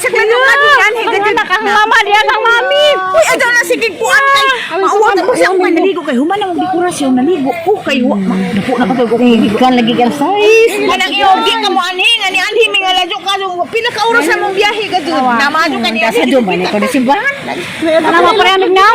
Sa kanyo ka di anhi Ang anak ang mama, diyan ang mami. Uy, adto na sige kuan kay mauwa ta sa akong naligo kay human na mong dekorasyon naligo ko kay wa napo na ka ko Kan lagi kang size. Kanang iyogi ka mo anhi nga ni anhi mi nga ladyo ka pila ka oras na mong biyahe ka jud. Namadyo ka ni Sa duman ko na simbahan. Ano pa rin na?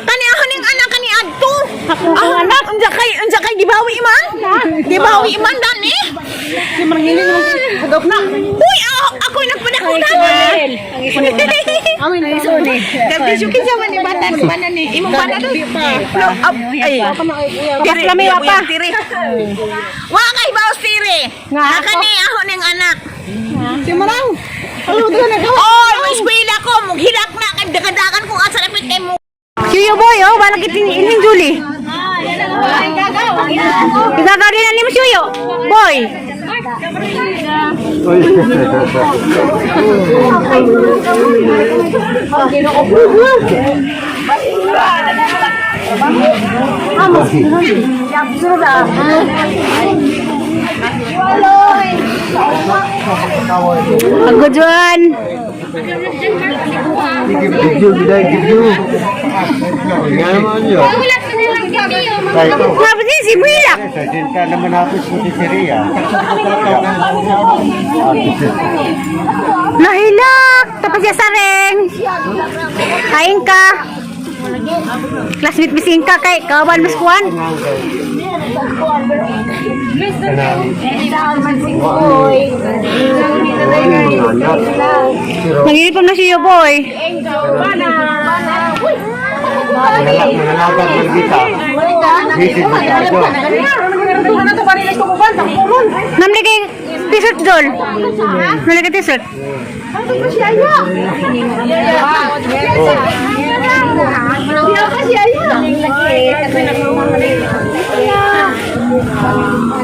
Kani ako ning anak kani adto. Ako anak unsa kay gibawi man? Gibawi man dani. Si Marangili naman pagok na. Uy, ako nagpadako na. Amin na iso ni. Gabi kinsa man ni bata bana ni imong bana do. No, ay. Tiri, Lami wa pa. Tiri. Wa kay baos tiri. Nga ako. Kani ako ning anak. Si Marang. Ano to na gawa? Oy, may eskwela ko, mughilak na kay dagadagan ko asa rapit kay mo. Suyo boy, oh, balak itin ining Julie. Igagaw din na ni mo suyo. Boy. Ang good one. Video, biday, video. Nga naman yun. Nga ba din si Muilak? Sa cinta naman hapis mo si Siria. Nahilak! Tapos siya sa ring. Kain ka. Classmate mising ka kay kawan mas kuan. Nag-uniform na siya boy. Manalagat ng kita. Visit mo tayo. Namli kay t-shirt dol. Namli kay t-shirt.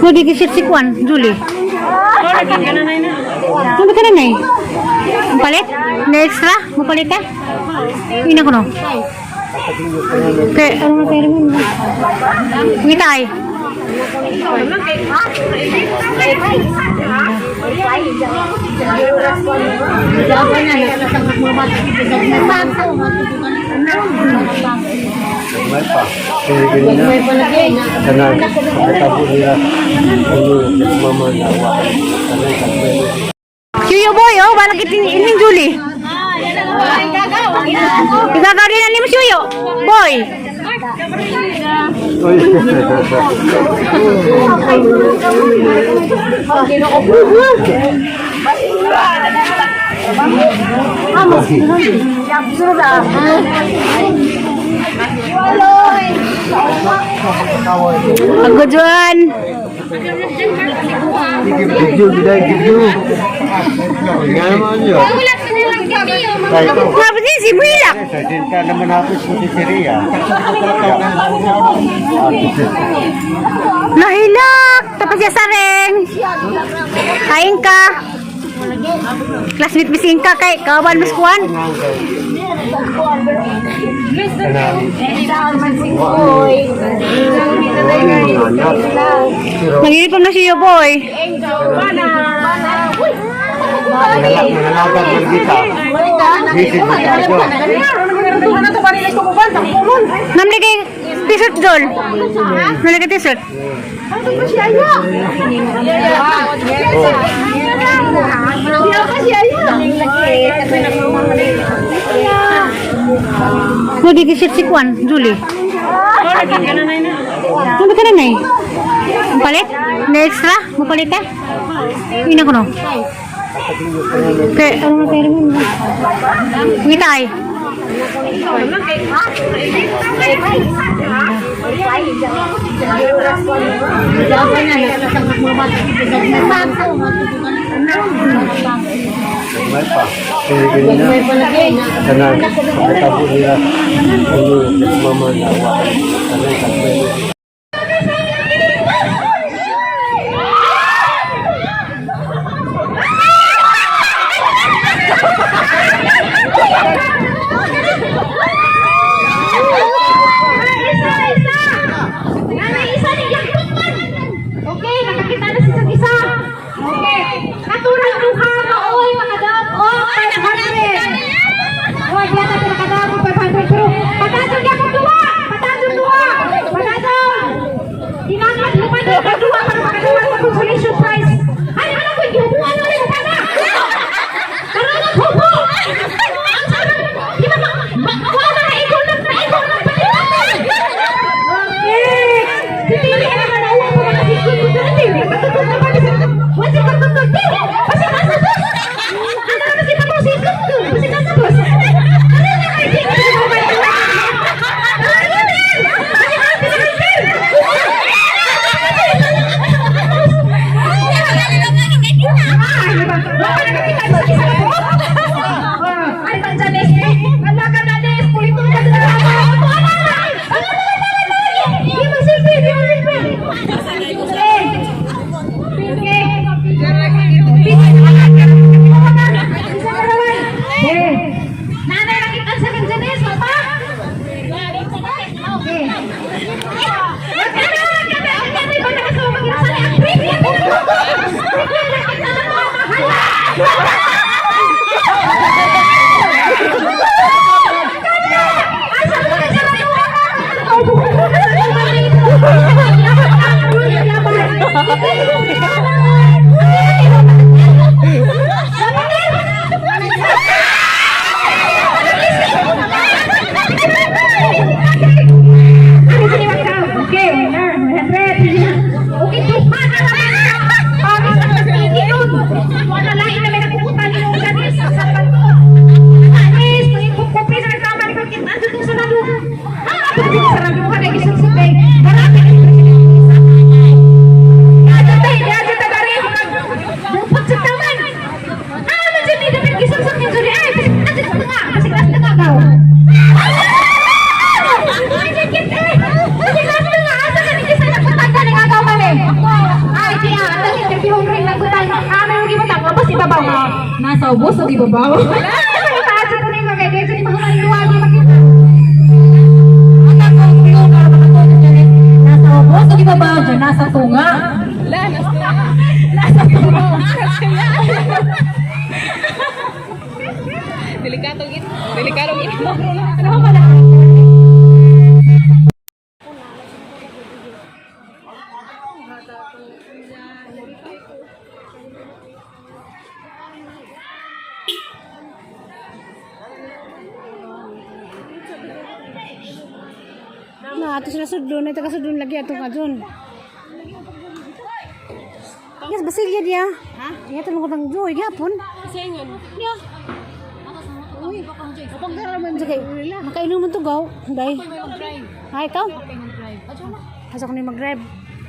Mo di t-shirt si Kwan, Julie. Ano ka na nay? Palit? Na extra? Mo palit ka? Ina ko no. Kay ano mo mo? Ngitay. May pa. Sige na. Kanang katabo nila. Ano, mama na wa. Kanang katabo. Suyo boy, oh, balak itin ining Julie. Igagaw din na ni mo suyo. Boy. Ang good one. Video, biday, video. Nga naman yun. Nga ba din si Muilak? Sa cinta naman hapis mo si Siria. Nahilak! Tapos siya sa ring. Kain ka. Classmate mising ka kay kawan mas kuan. Nag-uniform na siya boy. Manalagat ng kita. Visit mo tayo. Namli kay t-shirt dol. Namli kay t-shirt. Mo di t-shirt si Kwan, Julie. Ano ka na nay? Palit? Na extra? Mo palit ka? Ina ko no. Kay ano mo mo? Ngitay. May pa. Sige na. Kanang katabo nila. Ano, mama na wa. Kanang katabo. Isa, isa! Nanay, isa ni Okay, nakakita na si sa isa. Okay. Naturang duha maoy makadaot og Wala nakakita sa isa ko. Ay, Panjanes. Ala ka na, Nes. Pulitong ka sa tama. Ano na? Ano na? Di mo silbi, di mo silbi. Okay. Okay. Isa ka naman. Okay. Nanay, nakita sa akin, Janes. Papa. Okay. Okay, winner, 100. Okay, tuhan na naman. Paris ang nagtitigil. Wala lang ina may napupunta ni Mong Janis sa panto. Janis, kupi sa nagtama ni Kit Anjo itong sarado. Ha, ako din sarado mo ka nag-isip-isip eh. Marami ang presidente. Adyo tayo, adyo tayo rin. Bupot sa taman. Ah, man dyan, dapat isip-isip ni Julie. Ay, anjo sa tunga. Kasi nasa tunga gaw. Ay, sakit eh. Kasi nasa tunga. Asa ka ni sa nagputang ka nagagaw mami. Ay, di ah. Ang interview rin nagputang. Ah, may huwag ibutang. Ubos ibabaw. Nasa ubos o ibabaw. Taas ito na yung mga kaya. Ito yung mga makita. Nasa ubos o ibabaw dyan, nasa tunga. Nasa tunga. Delikado gid. Delikado gid. Ano ba na? Na, ato sila sudlon, ay taga sudlon lagi ato ka dun. Yes, basilya diya. Ha? Iya tulong ko tang joy gyapon. Ya. Uy, Sige, makainom man to gaw. Day. Ay, ikaw? Asa ko ni mag-drive.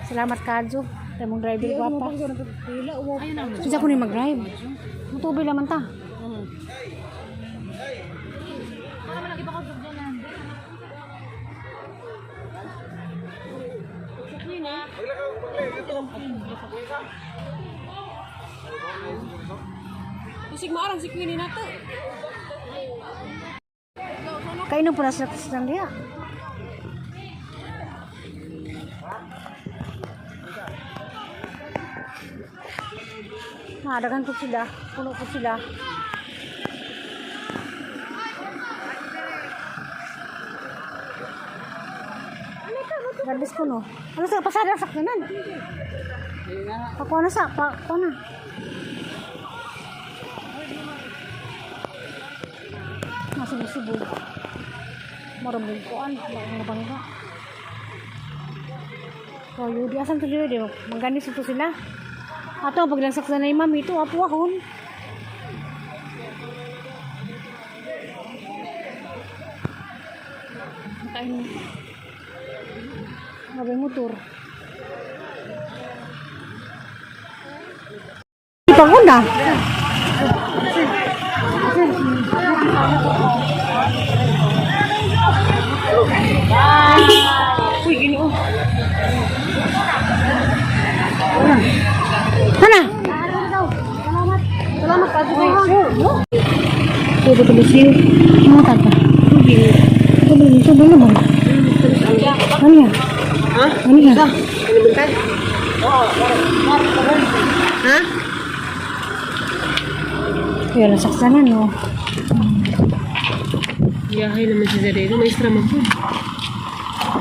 Salamat kadyo. Kay mong driver gwapa. Asa ko ni mag-drive. Mutubi laman ta. Usig maarang si Queenie nato. Kainom po na sila sa diya. Nadagan po sila. Puno po sila. Garbis ko no. Ano sa pasada sa kanan? Pakuha na sa, pakuha na. Nasubo-subo. Marabong kuan, mga bangga. So, yun, di asan to yun, di Maganis ito sila. Ato, paglansak na ni mami, ito, apo ahon. Makain. Mabay motor. Panguna. Uy, ginoo. Mana? Salamat. Salamat pa. Pwede ko lusin. Ano tata? Tubig. Tubig, tubig naman. Ano yan? Ha? Ano yan? Ano bintay? Ha? Kaya nasaksanan, no? Yahay naman si Zareno, maestra man po.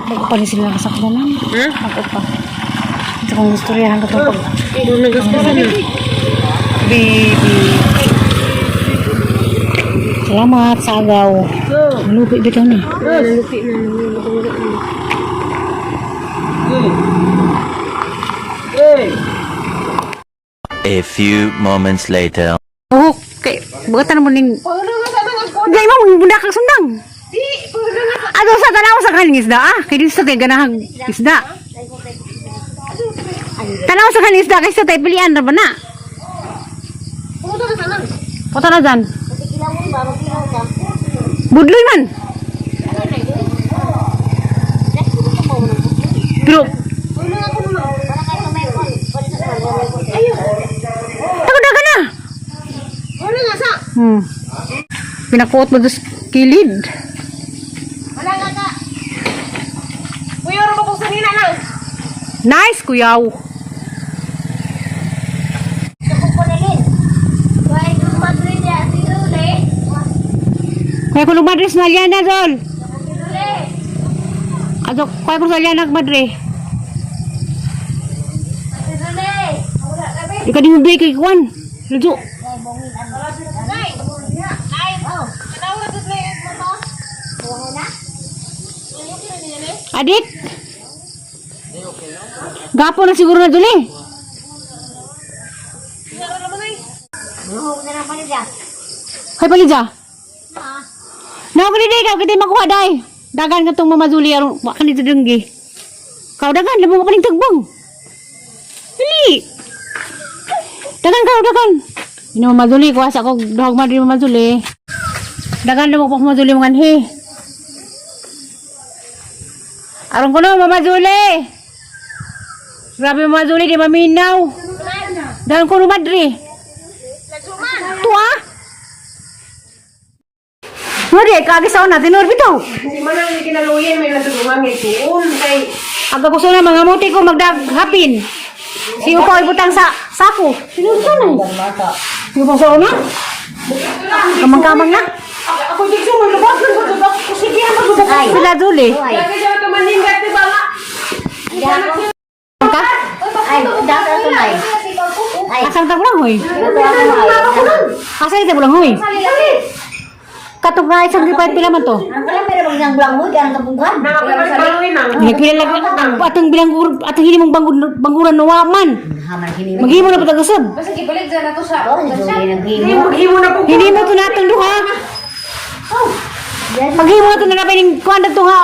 Bago pa rin sila nakasaksanan. Ha? Bago pa. Ito kung istoryahan ko itong pag... Doon nagastuhan na. Baby. Salamat sa agaw. Malupi bitaw na. Nalupi na. Nalupi na. A few moments later. Buhok. Kay, bukatan mo ning... Gay mo, bunda kang sundang. Ato sa tanaw sa kaning isda ah. Kay dito sa kay ganahang isda. Tanaw sa kaning isda kay sa tay pilian ra ba na? Punta na dyan. Budloy man. Pero Takot na ka na. Pinakuot mo dos kilid. Wala nga ka. Kuya, ro ba kung sanina lang? Nice, kuyaw. Kaya ko madre sa Liana, Dol. Ato, kaya ko sa Liana, madre. Ikaw di mo bake, ikuan. Luto. Adik! Gapo na siguro na dun eh. Kay palidya. Na ko dili ka kita makuha dai. Dagan ka tong mamazuli aron wa ka nito denggi. Kau dagan lamo ka paning tagbong. Dili. Dagan ka dagan. Ino mamazuli ko asa ko dog madri mamazuli. Dagan lamo pa mamazuli mga anhi. Aron ko no mamazuli. Grabe mamazuli di maminaw. Dagan ko no madri. Tuwa. Mori, kagisa na tinur bitaw. Hindi man ang kinaluyan, may natulungan ngay tuon. Kay, Aga ko na mga muti ko magdaghapin. Si upaw ibutang sa sako. Tinur ko na. Si upaw sa una. Kamang-kamang na. Ako di ko malabas ng pagkabak ko. Sige, ang pagkabak. Sila duli. Lagi siya tumaningat, di ba nga? Ka? Ay, dapat ito na Ay, Asang tag lang hoy. ito ako Asa ito lang hoy. Katong nga isang gipat pila man to. Ang kala meron bang isang bulang mo, ganang kabunggan. Nakapagpaluin ang. Nagpila lang atong bilang atong hini mong bangur banguran no man. Haman hini. Maghimo na patag usab. Oh, nagsugi naghimo. Maghimo na po. Hindi mo to natong duha. Maghimo na to na napining kuan to nga.